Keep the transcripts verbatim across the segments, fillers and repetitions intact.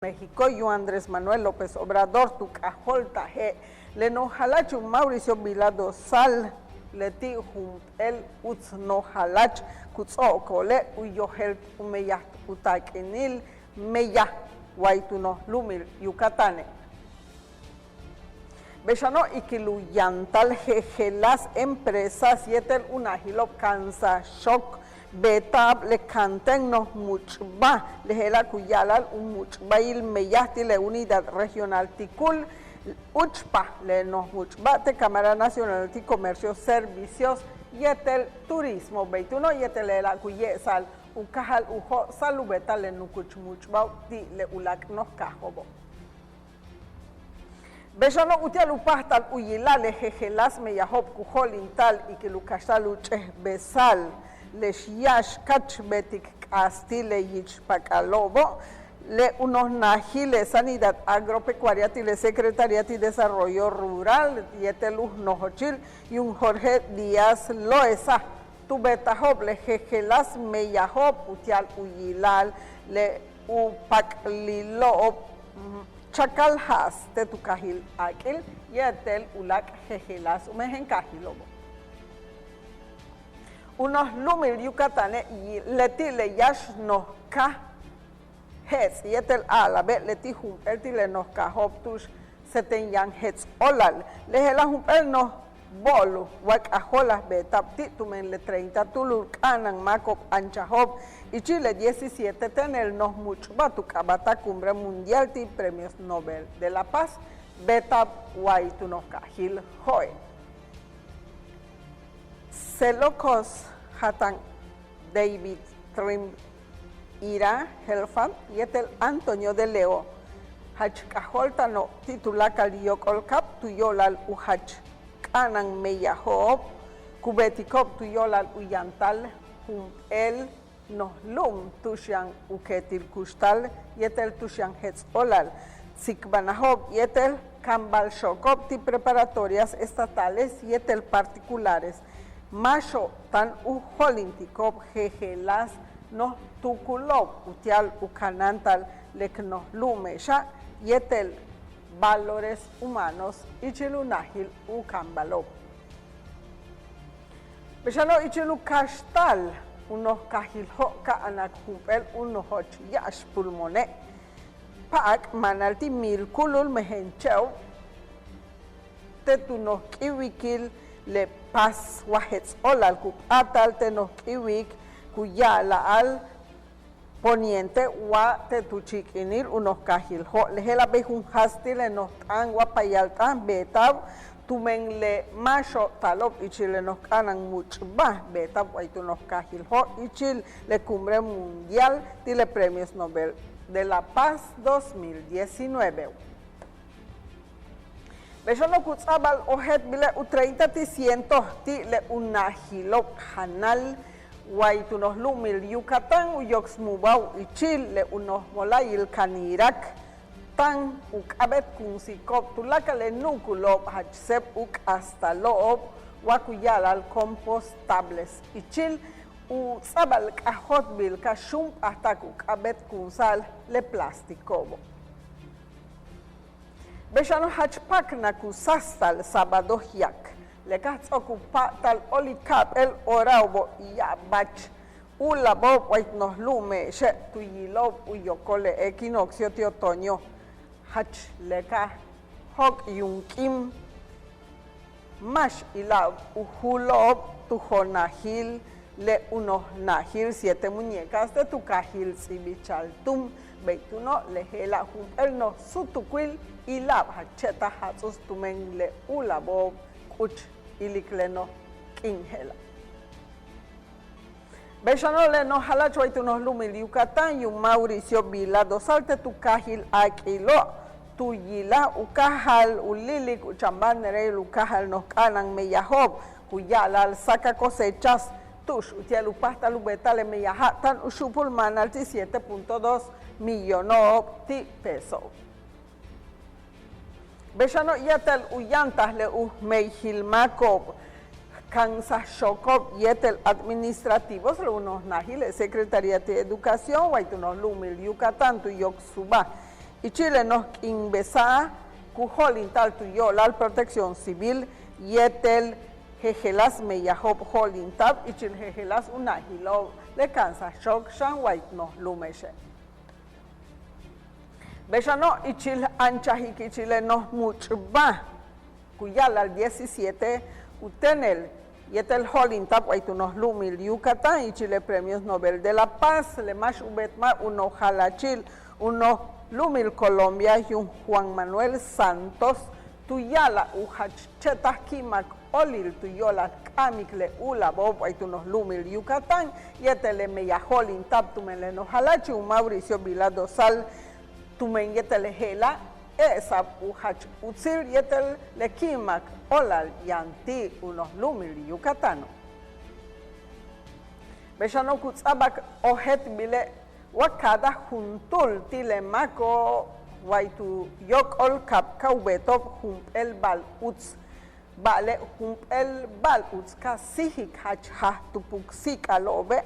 México yuum Andrés Manuel López Obrador tu k'ajóoltaje' le noj jala'ach yuum Mauricio Vila Dosal, leti' jump'éel uts noj jala'ach ku ts'o'okole' u yojel u meyaj u taak'inil meyaj way tu noj lu'umil Yucatane'. Bey xano' ikil u yantal jejeláas empresas yéetel u najilo'ob ka'ansaj xook beeta'ab le kanten noj much'baj, le je'ela' ku ya'ala'al u much'bail meyaj ti' le Unidad Regional Ticul, úuchpaj le noj much'baj te' Cámara Nacional ti' Comercio, Servicios yéetel Turismo, bey túuno' yéetel le je'ela' ku ye'esa'al u kajal u jo'osa'al u beeta'al le nukuch much'bao'ob ti' le uláak' noj kaajo'obo'. Bey xano' uti'al u páajtal u yila'al le jejeláas meyajo'ob ku jo'olinta'al ikil u kaxta'al u ch'ejbesa'al le xya'ax kach beetik k'aas ti' le yich pak'alo'obo', le u noj najil le Sanidad Agropecuaria ti' le Secretaría ti' Desarrollo Rural yéetel u nojochil yuum Jorge Díaz Loesa tu beetajo'ob le jejeláas meyajo'ob uti'al u yila'al le u pak'lilo'ob, mm, Chacaljas te' tu kaajil Akil yéetel uláak' jejeláas u mejen kaajilo'obo'. U noj lu'umil Yucatane' leti' le yáax noj kaaj je'ets' yéetel a'alabe' leti' jump'éel ti' le noj kaajo'ob tu'ux seten yaan je'ets' óolal, le je'ela' jump'éel noj bo'ol wa k'aj óolaj beeta'ab ti' tumen le treinta túulul k'a'ana'an máako'ob anchajo'ob ichil le diecisiete téenel noj much'baj tu k'aaba'taj Cumbre Mundial ti' Premios Nobel de la Paz beeta'ab way tu noj kaajil Jo'e. Selokos Jatan, David Trim, Ira Helfand yéetel Antonio de Leo, jach k'ajóolta'ano'ob ti' tuláakal yóok'olkaab tu yo'olal u jach k'a'ana'an meyajo'ob, ku beetiko'ob tu yo'olal u yantal jump'éel noj lu'um tu'ux yaan u keetil kuxtal yéetel tu'ux yaan je'ets' óolal, tsikbanajo'ob yéetel kaambal xooko'ob ti' preparatorias estatales yéetel particulares, máaxo'ob táan u jo'olintiko'ob jejeláas noj tuukulo'ob uti'al u kanáanta'al le k noj lu'ume'exa' yéetel valores humanos ichil u najil u kaambalo'ob. Bey xano' ichil u kaxta'al u noj kaajil Jo' ka'anak jump'éel u nojoch ya'ax pulmone', pa'ak' maanal ti' mil kúulul mejen che'ob te' tu noj k'íiwikil le Paz wa je'ets' óolal ku p'áatal te' noj k'íiwik ku ya'ala'al poniente wa te' tu chi'ik'inil u noj kaajil Jo', le je'ela' bey jun jaas ti' le noj t'aan wa payalt'aan beeta'ab tumen le máaxo'ob taalo'ob ichil le noj k'a'ana'an much'baj beeta'ab way tu noj kaajil Jo' ichil le Cumbre Mundial ti' le Premios Nobel de la Paz dos mil diecinueve. Bey xano' ku ts'a'abal ojéeltbile' u treinta ti' ciento ti' le u najilo'ob janal way tu noj lu'umil Yucatán u yoksmubáajo'ob ichil le u noj mola'ayil Canirac táan u k'a'abéetkunsiko'ob tuláakal le nu'ukulo'ob jach séeb u k'astalo'ob wa ku ya'ala'al compostables ichil u ts'a'abal k'ajóoltbil ka xúump'ajta'ak u k'a'abéetkunsa'al le plástico'obo'. Bey xano' jach paknaj ku sáastal sábado yak le ka ts'o'ok u pa'ata'al óoli' ka'ap'éel horao'obo' ya'abach u'ulabo'ob way noj lu'ume'exe' tu yilo'ob u yokol le equinoccio ti' otoño, jach le ka jóok' yuum k'iin máax ila'ab u julo'ob tu jonajil le u noj najil Siete Muñecas te' tu kaajil Ts'ibichal túun. Bey túuno' le je'ela' jump'éel noj sutukuil ila'ab jach che'taj jats'uts tumen le u'ulabo'ob k'uch ilik le noj k'iin je'ela'. Bey xano' le noj jala'ach way tu noj lu'umil Yucatán yuum Mauricio Vila Dosal te' tu kaajil Akilo' tu yilaj u káajal u líilik u chaambáanreyil u káajal noj k'a'ana'an meyajo'ob ku ya'ala'al Saca Cosechas tu'ux uti'al u páajtal u beeta'al le meyaja' táan u xu'upul maanal ti' siete punto dos millono'ob ti' peso. Bey xano' yéetel u yantal le u meyjil máako'ob ka'ansaj xooko'ob yéetel administrativos le u noj najil le Secretaría ti' Educación way tu noj lu'umil Yucatán tu yoksubáaj Ichil le noj k'iinbesaj ku jo'olinta'al tu yo'olal Protección Civil yéetel jejeláas meyajo'ob jo'olinta'ab ichil jejeláas u najilo'ob le ka'ansaj xook xan way noj lu'ume'exe'. Bey xano' ichil anchajik ichil le noj much'baj ku ya'ala'al diecisiete u téenel yéetel jo'olinta'ab way tu noj lu'umil Yucatán ichil le Premios Nobel de la Paz le máax u beetmaj u noj jala'achil u noj lu'umil Colombia yuum Juan Manuel Santos tu ya'alaj u jach che'taj ki'imak óolil tu yo'olal k'amik le u'ula'abo'ob way tu noj lu'umil Yucatán yéetel le meyaj jo'olinta'ab tumen le noj jala'achil u Mauricio Vila Dosal tumen yéetel le je'ela' e'esa'ab u jach utsil yéetel le ki'imak óolal yaan ti' u noj lu'umil Yucatáno'. Bey xano' ku ts'a'abal ojéeltbile' wa cada juntúul ti' le máako'ob way tu yóok'ol kaab ka u beeto'ob jump'éel ba'al uts, ba'ale' jump'éel ba'al uts ka síijik jach jaaj tu puksi'ik'alo'obe'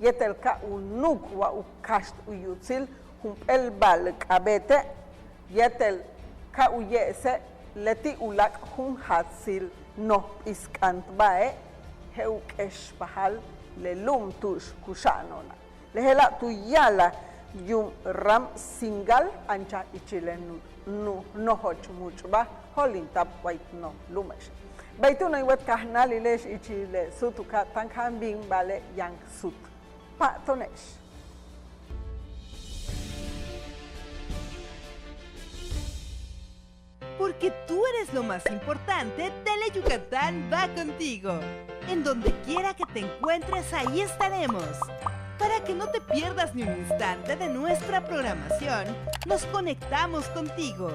yéetel ka u nu'uk wa u kaxt u yutsil jump'éel ba'al k'a'abéete' yéetel ka u ye'ese' leti' u láak' jun jaatsil noj p'isk'antba'e' je'el u k'expajal le lu'um tu'ux kuxa'ano'ona'. Le je'ela' tu ya'alaj yuum Ram Singal anchaj ichil le nu nojoch much'baj jo'olinta'ab way noj lu'ume'exe'. Bey túuno' in wéet kajnáalile'ex ichil le suutuka' táan k bin ba'ale' yaan k suut. Pa'ato'one'ex. Porque tú eres lo más importante, Tele Yucatán va contigo. En donde quiera que te encuentres, ahí estaremos. Para que no te pierdas ni un instante de nuestra programación, nos conectamos contigo.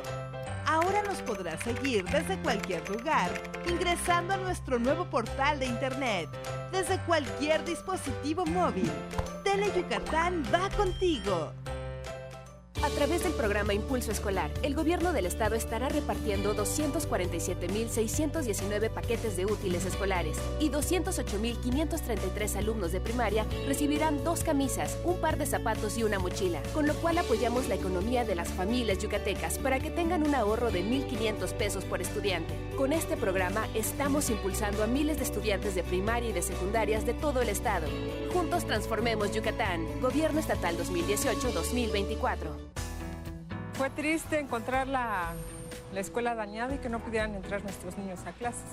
Ahora nos podrás seguir desde cualquier lugar ingresando a nuestro nuevo portal de internet, desde cualquier dispositivo móvil. Tele Yucatán va contigo. A través del programa Impulso Escolar, el gobierno del estado estará repartiendo doscientos cuarenta y siete mil seiscientos diecinueve paquetes de útiles escolares y doscientos ocho mil quinientos treinta y tres alumnos de primaria recibirán dos camisas, un par de zapatos y una mochila, con lo cual apoyamos la economía de las familias yucatecas para que tengan un ahorro de mil quinientos pesos por estudiante. Con este programa estamos impulsando a miles de estudiantes de primaria y de secundarias de todo el estado. Juntos transformemos Yucatán. Gobierno Estatal dos mil dieciocho, dos mil veinticuatro. Fue triste encontrar la, la escuela dañada y que no pudieran entrar nuestros niños a clases.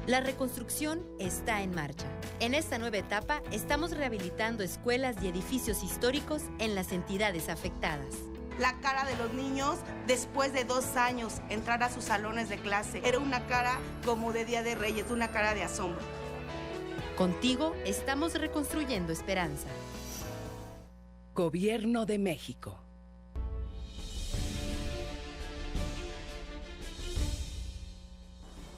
La reconstrucción está en marcha. En esta nueva etapa estamos rehabilitando escuelas y edificios históricos en las entidades afectadas. La cara de los niños después de dos años entrar a sus salones de clase era una cara como de Día de Reyes, una cara de asombro. Contigo estamos reconstruyendo esperanza. Gobierno de México.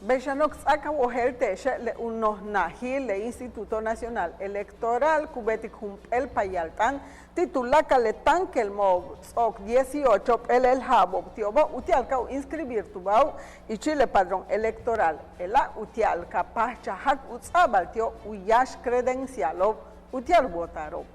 Bey xano' k ts'áak a wojéelte'exe' le u noj najil le Instituto Nacional Electoral ku beetik jump'éel payalt'aan ti' tuláakal le táankelmo'ob ts'o'ok dieciocho p'éelel ja'abo'ob ti'obo' uti'al ka u inscribirtubáajo'ob ichil le padrón electoral, je'ela' uti'al ka páajchajak u ts'a'abal ti'ob u yáax credencialo'ob uti'al votaro'ob.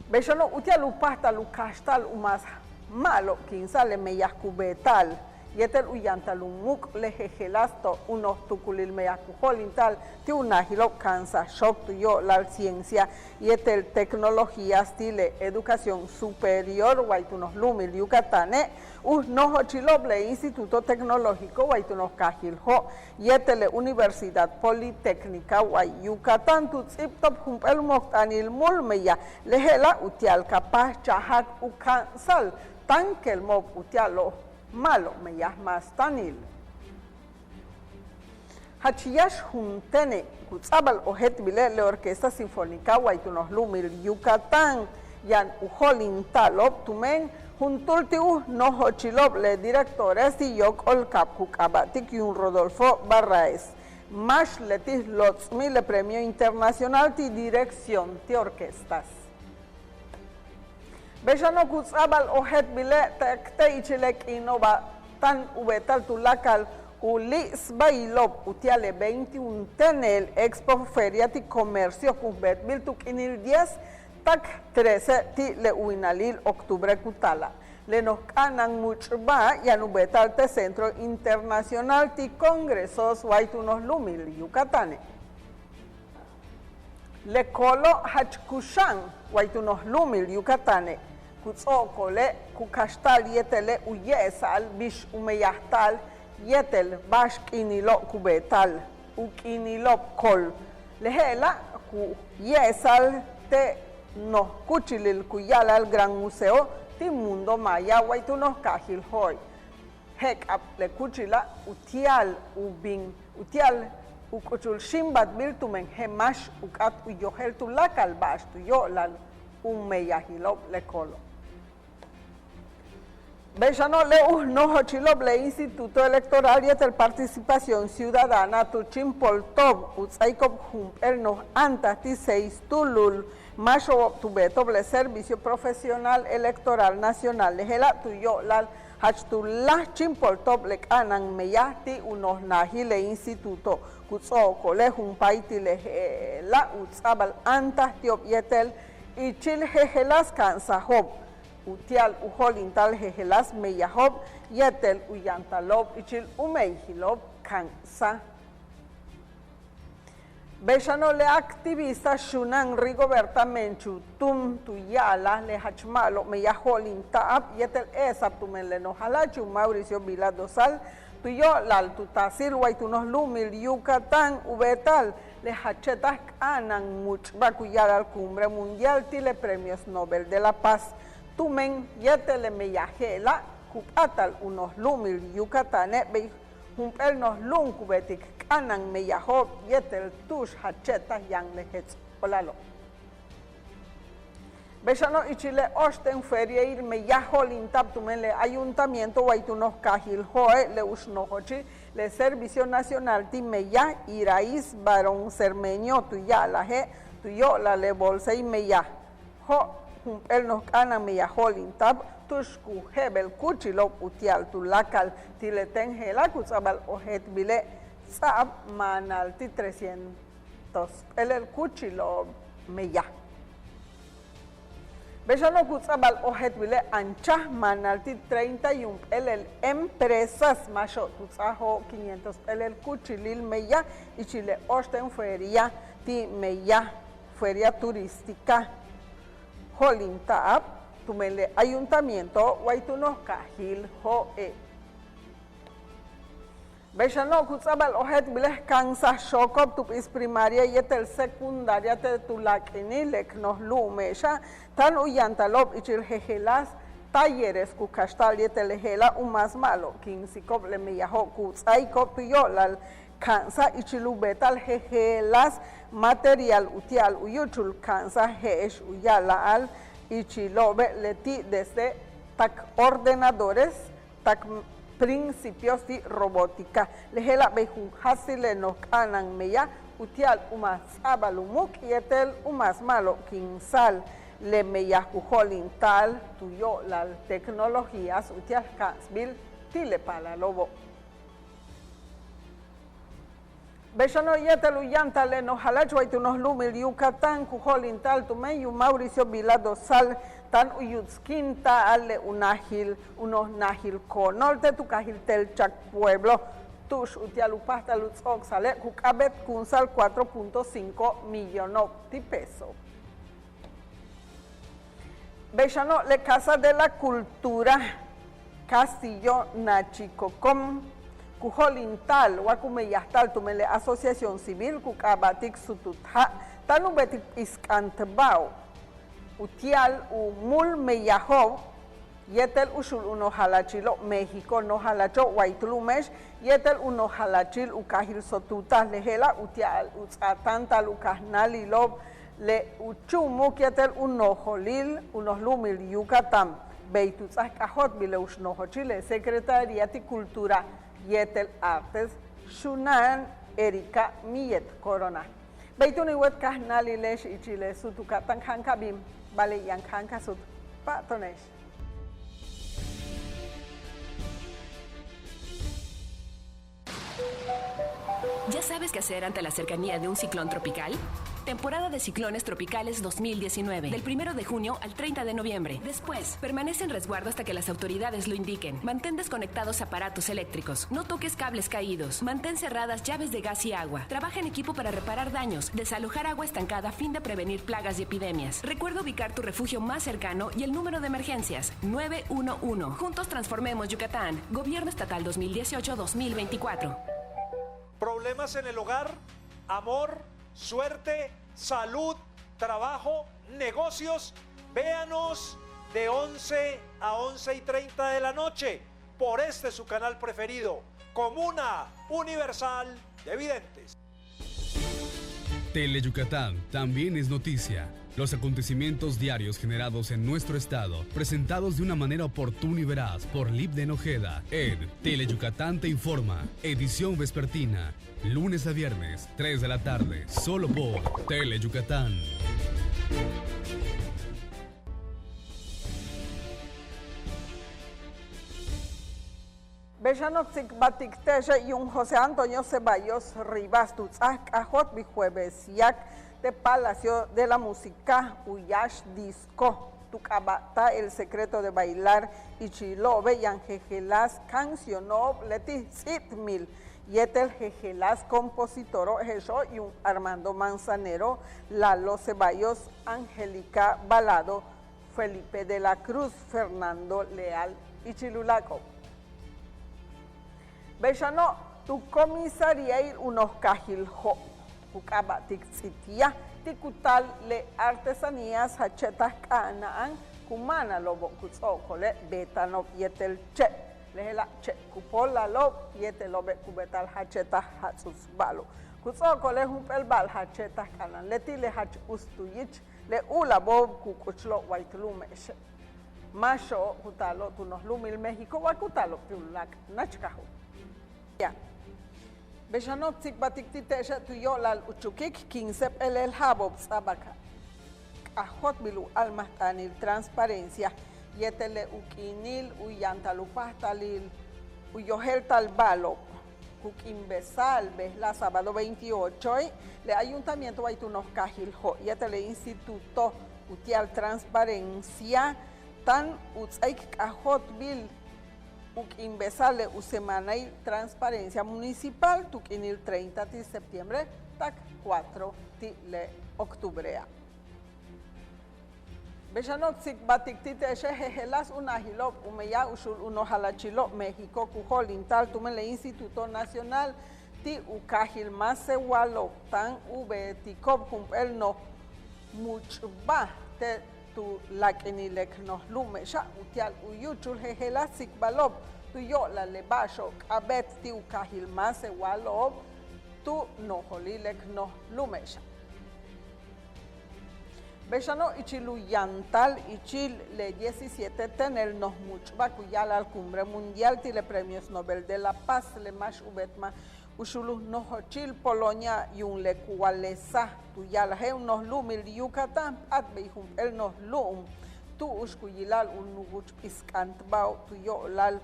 Bey xano' uti'al u páajtal u kaxta'al u mas ma'alob ki'insa'al le meyaj ku beeta'al yéetel u yantal u muuk' le jejeláas to'on u noj tuukulil meyaj ku jo'olinta'al ti' u najilo'ob ka'ansaj xook tu yo'olal ciencia yéetel tecnologías ti' le educación superior way tu noj lu'umil Yucatane', u nojochilo'ob le Instituto Tecnológico way tu noj kaajil Jo' yéetel le Universidad Politécnica way Yucatán tu ts'íibto'ob jump'éel mojt'anil múul meyaj, le je'ela' uti'al ka páajchajak u ka'ansa'al táankelmo'ob uti'alo' ma'alob meyaj máastanil. Jach yáax juntéene' ku ts'a'abal ojéeltbile' le Orquesta Sinfónica way tu noj lu'umil Yucatán yaan u jo'olinta'alo'ob tumen juntúul ti' u nojochilo'ob le directores ti' yóok'ol kaab ku k'aaba'tik yuum Rodolfo Barraez, máax leti' lots'mil le premio internacional ti' dirección ti' orquestas. Bey xano' ku ts'a'abal ojéeltbile' tak te' ichil le k'iino'oba' táan u beeta'al tuláakal u li'isbayilo'ob uti'al le veintiún téenel Expo Feria ti' Comercio ku beetbil tu k'iinil diez Tak trece ti' le u winalil octubre ku taala'. Le noj k'a'anan múuch'ba' yaan u beeta'al te' Centro Internacional ti' Congresos way tu noj lu'umil Yucatane'. Le koolo' jach kuxa'an way tu noj lu'umil Yucatane' ku ts'o'okole' ku kaxta'al yéetele' u ye'esa'al bix u meyajta'al yéetel ba'ax k'iinilo' ku beeta'al u k'iinilo'ob kool. Le je'ela' ku ye'esa'al te' noj kúuchilil ku ya'ala'al Gran Museo ti' Mundo Maya way tu noj kaajil Jo'e'. Je'ek'ab le kúuchila' uti'al u bin uti'al u k'uchul xíimbaltbil tumen je'ex máax u k'áat u yojel tuláakal ba'ax tu yo'olal u meyajilo'ob le koolo'. Bey xano' le u nojochilo'ob le Instituto Electoral yéetel Participación Ciudadana tu chíimpolto'ob u ts'áaiko'ob jump'éel noj áantaj ti' seis túulul máaxo'ob tu beeto'ob le Servicio Profesional Electoral Nacional, le je'ela' tu yo'olal jach tu láaj chíimpolto'ob le k'a'anan meyaj ti' u noj najil le instituto'. Ku ts'o'okole' jun paaytil le je'ela' u ts'a'abal áantaj ti'ob yéetel ichil jejeláas ka'ansajo'ob uti'al u jo'olinta'al jejeláas meyajo'ob yéetel u yantalo'ob ichil u meyajilo'ob ka'ansaj. Bey xano' le activista xunan Rigoberta Menchú Tum tu ya'alaj le jach ma'alob meyaj jo'olinta'ab yéetel e'esa'ab tumen le noj jala'achi' u Mauricio Vila Dosal tu yo'olal tu taasil way tu noj lu'umil Yucatán u beeta'al le jache'taj k'a'anan múuch'ba' ku ya'ala'al Cumbre Mundial ti' le Premios Nobel de la Paz tumen yéetel le meyaj je'ela' ku p'áatal u noj lu'umil Yucatane' bey jump'éel noj lu'um ku beetik k'a'anan meyajo'ob yéetel tu'ux jache'taj yaan le jets' óolalo'. Bey xano' ichil le óoxten feriail meyaj jo'olinta'ab tumen le ayuntamiento way tu noj kaajil Jo'e' le u xnojochi' le Servicio Nacional ti' Meyaj Irais Barón Cermeño tu ya'alaje' tu yo'olal le bolsay meyaj Jo' jump'éel noj k'a'anan meyaj jo'olinta'ab tu'ux ku je'ebel kúuchilo'ob uti'al tuláakal ti' le téen je'ela' ku ts'a'abal ojéeltbile' ts'a'ab maanal ti' trescientos p'éelel kúuchilo'ob meyaj. Bey xano' ku ts'a'abal ojéeltbile' anchaj maanal ti' treinta yuum p'éelel empresas máaxo'ob tu ts'áajo'ob quinientos p'éelel kúuchilil meyaj ichil le óoxten feria ti' meyaj feria turística jo'olinta'ab tumen le ayuntamiento way tu noj kaajil Jo'e'. Bey xano' ku ts'a'abal ojéeltbile' ka'ansaj xooko'ob tu p'is primaria yéetel secundaria te' tuláak'inil le k noj lu'ume'exa' táan u yantalo'ob ichil jejeláas talleres ku kaxta'al yéetel le je'ela' u más ma'alobkinsiko'ob le meyajo'ob ku ts'áaiko'ob tu yo'olal ka'ansaj ichil u beeta'al jejeláas material uti'al u yúuchul ka'ansaj je'ex u ya'ala'al ichilo'obe' leti' desde tak ordenadores tak principios ti' robótica. Le je'ela' bey jun jaatsil le noj k'a'anan meyaj uti'al u mas ts'a'abal u muuk' yéetel u mas ma'alobkinsa'al le meyaj ku jo'olinta'al tu yo'olal tecnologías uti'al ka'ansbil ti' le paalalo'obo'. Bey xano' yéetel u yantal le noj jala'ach way tu noj lu'umil Yucatán ku jo'olinta'al tumen yuum Mauricio Vila Dosal táan u yutskinta'al le u najil u noj najil koonol te' tu kaajil Telchac Pueblo tu'ux uti'al u páajtal u ts'o'oksale' ku k'a'abéetkunsa'al cuatro punto cinco millono'ob ti' peso. Bey xano' le Casa de la Cultura Castillo Nachicocom ku jo'olinta'al wa ku meyajta'al tumen le asociación civil ku k'aaba'tik Sutut Ja' táan u beetik p'isk'antba'ob uti'al u múul meyajo'ob yéetel u xuul u noj jalachilo'ob México noj jalacho'ob way tu lu'ume'ex yéetel u noj jalachil u kaajil Sotuta le je'ela' uti'al u ts'aatáanta'al u kajnáalilo'ob le u chu'umuk yéetel u nojolil u noj lu'umil Yucatán bey tu ts'áaj k'ajóoltbil le u xnojochi' le Secretaría ti' Cultura yéetel Artes xunáan Erika Millet Corona. Bey túun in wéet kajnáalile'ex ichil le sutuka' táan k jáan ka bin ba'ale' yaan k jáan ka sut pa'ato'one'ex. ¿Ya sabes qué hacer ante la cercanía de un ciclón tropical? Temporada de ciclones tropicales dos mil diecinueve, del primero de junio al treinta de noviembre. Después, permanece en resguardo hasta que las autoridades lo indiquen. Mantén desconectados aparatos eléctricos. No toques cables caídos. Mantén cerradas llaves de gas y agua. Trabaja en equipo para reparar daños, desalojar agua estancada a fin de prevenir plagas y epidemias. Recuerda ubicar tu refugio más cercano y el número de emergencias, nueve uno uno. Juntos transformemos Yucatán. Gobierno Estatal dos mil dieciocho, dos mil veinticuatro. ¿Problemas en el hogar? ¿Amor? ¿Suerte? ¿Salud? ¿Trabajo? ¿Negocios? Véanos de once a once y treinta de la noche por este su canal preferido, Comuna Universal de Videntes. Tele Yucatán también es noticia. Los acontecimientos diarios generados en nuestro estado, presentados de una manera oportuna y veraz por Lib de Ojeda en Tele Yucatán te informa, edición vespertina, lunes a viernes, tres de la tarde, solo por Tele Yucatán. Bey xano' k tsikbaltik te'exe' yuum José Antonio Ceballos Rivas tu ts'áaj k'ajóoltbil jueves yáak te' Palacio de la Música u yáax disco tu k'aaba'ta'al El Secreto de Bailar, ichilo'obe' yaan jejeláas canciono'ob leti' ts'íibmil yéetel jejeláas compositoro'ob, je'exo' yuum Armando Manzanero, Lalo Ceballos, Angélica Balado, Felipe de la Cruz, Fernando Leal, ichil u láak'o'ob. Bey xano' tu comisaríail u noj kaajil Jo' ku k'aaba'tik Tz'itya ti' ku taal le artesanías jache'taj k'a'ana'an ku máanalo'obo' ku ts'o'okole' beeta'ano'ob yéetel che', le je'ela' che' ku poolalo'ob yéetelo'obe' ku beeta'al jache'taj jats'uts ba'alo'ob. Ku ts'o'okole' jump'éel ba'al jache'taj k'a'ana'an leti' le jach uts tu yich le u'ula'ob ku k'uchlo'ob way tu lu'ume'exe'. Máaxo'ob ku taalo'ob tu noj lu'umil México wa ku taalo'ob tu láak' náach kaajo'. Bey xano' k tsikbaltik ti' te'exe' tu yo'olal u chukik quince p'éelel ja'abo'ob ts'a'abak k'ajóoltbil u a'almajt'aanil transparencia yéetel le u k'iinil u yantal u páajtalil u yojéelta'al ba'alo'ob. Ku k'iimbesa'al bejla'e' sábado veintiocho, le ayuntamiento way tu noj kaajil Jo' yéetel le instituto uti'al transparencia táan u ts'áaik k'ajóoltbil u k'iimbesa'al le u semanail transparencia municipal tu k'iinil treinta ti' septiembre tak cuatro ti' le octubrea'. Bey xano' k tsikbaltik ti' te'exe' jejeláas u najilo'ob u meyaj u xuul u noj jalachilo'ob México ku jo'olinta'al tumen le Instituto Nacional ti' u kaajil máasewalo'ob táan u beetiko'ob jump'éel noj much'baj te' tu láak'inil le k noj lu'ume'exa' uti'al u yúuchul jejeláas tsikbalo'ob tu yo'olal le ba'axo'ob k'a'abéet ti' u kaajil máasewalo'ob tu nojolil le k noj lu'ume'exa'. Bey xano' ichil u yantal ichil le diecisiete téenel noj much'baj ku ya'ala'al Cumbre Mundial ti' le Premios Nobel de la Paz le máax u beetmaj u xuul u nojochil Polonia yuum le Walesa tu ya'alaje' u noj lu'umil Yucatán p'áat bey jump'éel noj lu'um tu'ux ku yila'al u nukuch p'isk'antba'ob tu yo'olal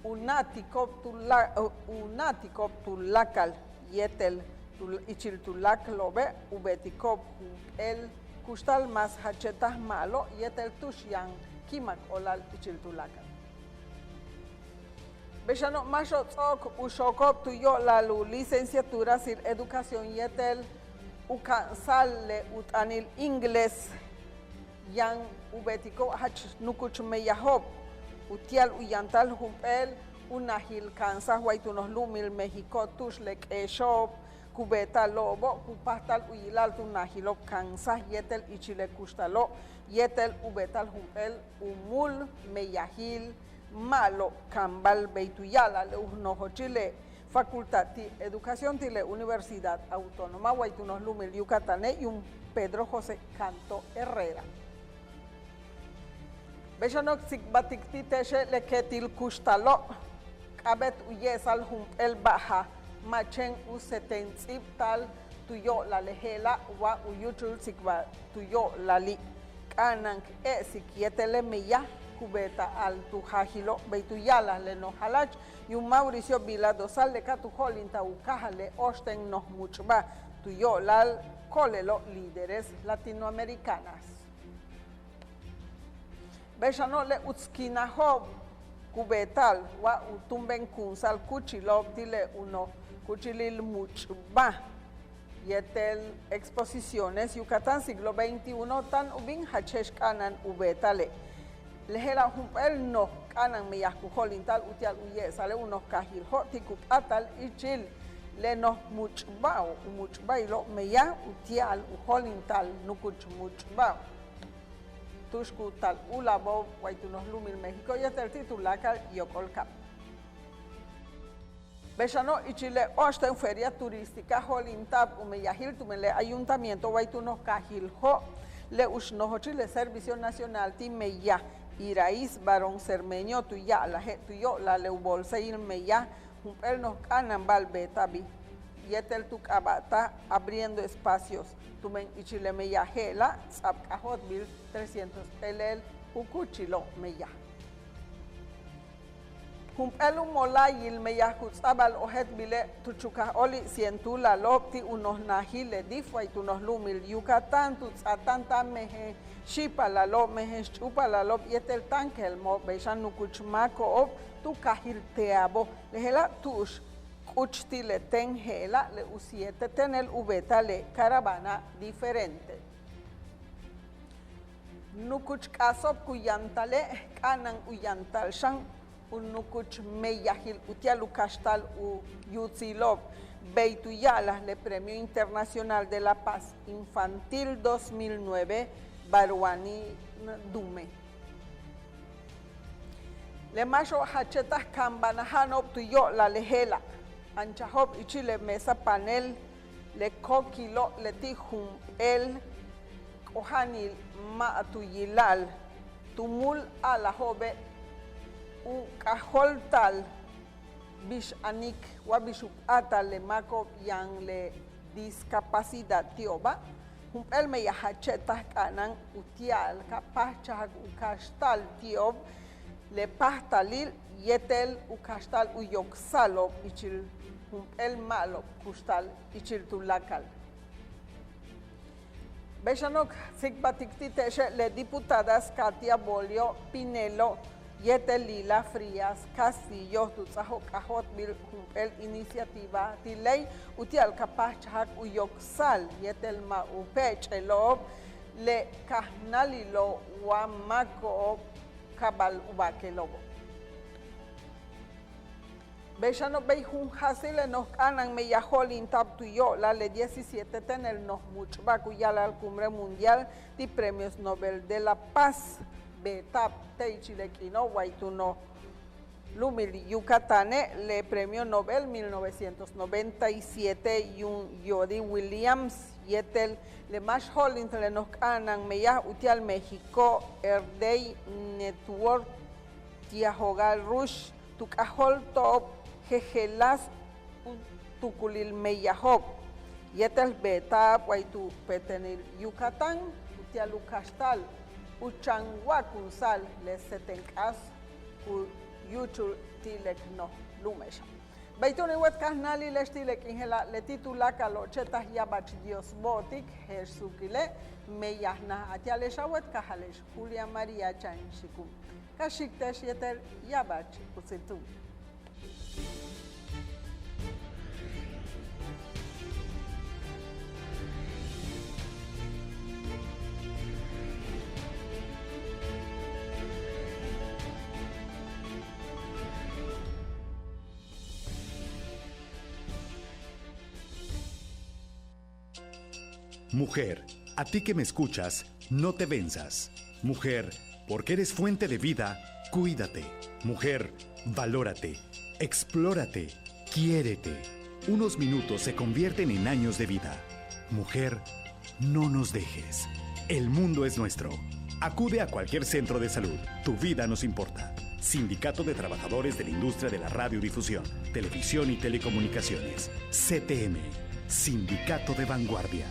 u na'atiko'ob tu la u na'atiko'ob tuláakal yéetel tu ichil tuláakalo'obe' u beetiko'ob jump'éel kuxtal más jache'taj ma'alob yéetel tu'ux yaan ki'imak óolal ichil tuláakal. Bey xano' máaxo'ob ts'o'ok u xooko'ob tu yo'olal u licenciatura sin educación yéetel u ka'ansa'al le u t'aanil inglés yaan u beetiko'ob jach nukuch meyajo'ob uti'al u yantal jump'éel u najil ka'ansaj way tu noj lu'umil México tu'ux le k'eexo'ob ku beeta'alo'obo' ku páajtal u yila'al tu najilo'ob ka'ansaj yéetel ichil le kuxtalo'ob yéetel u beeta'al jump'éel u múul meyajil ma'alob kaambal bey tu ya'ala'al le u nojochil le Facultad ti' Educación ti' le Universidad Autónoma way tu noj lu'umil Yucatane' yuum Pedro José Canto Herrera. Bey xano' k tsikbaltik ti' te'exe' le keetil kuxtalo'ob k'a'abéet u ye'esa'al jump'éel ba'al ma' chéen u seten ts'íibta'al tu yo'olal le je'ela' wa u yúuchul tsikbal tu yo'olali' k'a'ana'an k e'esik yéetel le meyaj Ku beeta'al tu jaajilo' bey tu ya'alaj le noj jala'ach yuum Mauricio Vila Dosal le ka tu jo'olintaj u káajal le óoxten noj much'baj tu yo'olal ko'olelo' Líderes Latinoamericanas. Bey xano' le uts kinajo'ob ku beeta'al wa u túumbenkunsa'al kúuchilo'ob ti' le u noj kúuchilil much'baj yéetel Exposiciones Yucatán siglo veintiuno táan u bin jach je'ex k'a'ana'an u beeta'ale'. Le je'ela' jump'éel noj k'a'ana'an meyaj ku jo'olinta'al uti'al u ye'esa'ale' u noj kaajil Jo' ti' ku p'áatal ichil le noj much'ba'o', u much'ba'ilo' meyaj uti'al u jo'olinta'al nukuch much'ba'o'. Tu'ux ku taal u láak'o'ob way tu noj lu'umil México yéetel ti' tuláakal yóok'olkaab. Bey xano' ichil le óoxten feria turística jo'olinta'ab u meyajil tumen le ayuntamiento way tu noj kaajil Jo', le uch nojochil le Servicio Nacional ti' Meyaj, Irais Barón Cermeño tu ya'alaje' tu yo'olal le u bolsa'il meyaj jump'éel noj k'a'ana'an ba'al beeta'abi' yéetel tu k'aaba'taj Abriendo Espacios tumen ichil le meyaj je'ela' ts'a'ab k'ajóoltbil trescientos p'éelel u kúuchilo' meyaj. Jump'éel u mola'ayil meyaj ku ts'a'abal ojéeltbile' tu chukaj óoli' cien túulalo'ob ti' u noj najil le dif way tu noj lu'umil Yucatán tu ts'aatáanta'al mejen xi'ipalalo'ob, mejen xch'úupalalo'ob yéetel táankelmo'ob bey xan nukuch máako'ob tu kaajil Teabo. Le je'ela' tu'ux k'uch ti' le ten je'ela' le u siete tenel u beeta'al le caravana diferente. Nukuch k'aaso'ob ku yantal le k'a'ana'an u yantal xan u nukuch meyajil uti'al u kaxta'al u yutsilo'ob bey tu ya'alaj le Premio Internacional de la Paz Infantil dos mil nueve Baruani Dume. Le máaxo'ob jache'taj kaambanaja'ano'ob tu yo'olal le je'ela', anchajo'ob ichil le mesa panel le kóokilo' leti' jump'éel k'oja'anil ma' tu yila'al tu múul a'alajo'obe' u k'ajóolta'al bix anik wa bix u p'áatal le máako'ob yaan le discapacidad ti'oba'. Jump'éel meyaj jache'taj k'a'ana'an uti'al ka páajchajak u kaxta'al ti'ob le páajtalil yéetel u kaxta'al u yoksa'alo'ob ichil jump'éel ma'alob kuxtal ichil tuláakal. Bey xano' k tsikbaltik ti' te'exe' le diputadas Katia Bolio Pinelo yéetel Lila Frías Castillo tu ts'ajo'ob k'ajóoltbil jump'éel iniciativa ti' ley uti'al ka páajchajak u yoksa'al yéetel ma' u péech'elo'ob le kajnáalilo' wa máako'ob kabal u baakelo'obo'. Bey xano' bey jun jasil le noj k'a'ana'an meyaj jo'olinta'ab tu yo'olal le diecisiete tenel noj much'ba'al ku ya'ala'al Cumbre Mundial ti' Premios Nobel de la Paz beeta'ab te' ichil le k'iino' way tu noj lu'umil Yucatane' le Premio Nobel mil novecientos noventa y siete yuum Jody Williams yéetel le máax jo'olinta'al le noj k'a'ana'an meyaj uti'al México Earth Day Network Tiajogal Rush tu k'ajóolto'ob jejeláas u tuukulil meyajo'ob yéetel beeta'ab way tu petenil Yucatán uti'al u kaxta'al u chan wa'akunsa'al le seten k'aas ku yúuchul ti' le k noj lu'ume'exa'. Bey túun in wéet kajnáalile'ex ti' le k'iin je'ela' leti' tuláakal o'oche'taj ya'abach Dios bo'otik je'ex suukile' meyaj naj a'atale'ex a wéet kaajale'ex Julia María Chan Xikun. Ka xi'ik te'ex yéetel ya'abach utsil túun. Mujer, a ti que me escuchas, no te venzas. Mujer, porque eres fuente de vida, cuídate. Mujer, valórate, explórate, quiérete. Unos minutos se convierten en años de vida. Mujer, no nos dejes. El mundo es nuestro. Acude a cualquier centro de salud. Tu vida nos importa. Sindicato de Trabajadores de la Industria de la Radiodifusión, Televisión y Telecomunicaciones. C T M. Sindicato de Vanguardia.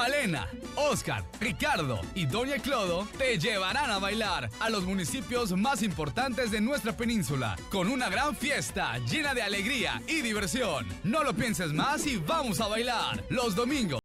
Malena, Oscar, Ricardo y Doña Clodo te llevarán a bailar a los municipios más importantes de nuestra península, con una gran fiesta llena de alegría y diversión. No lo pienses más y vamos a bailar los domingos.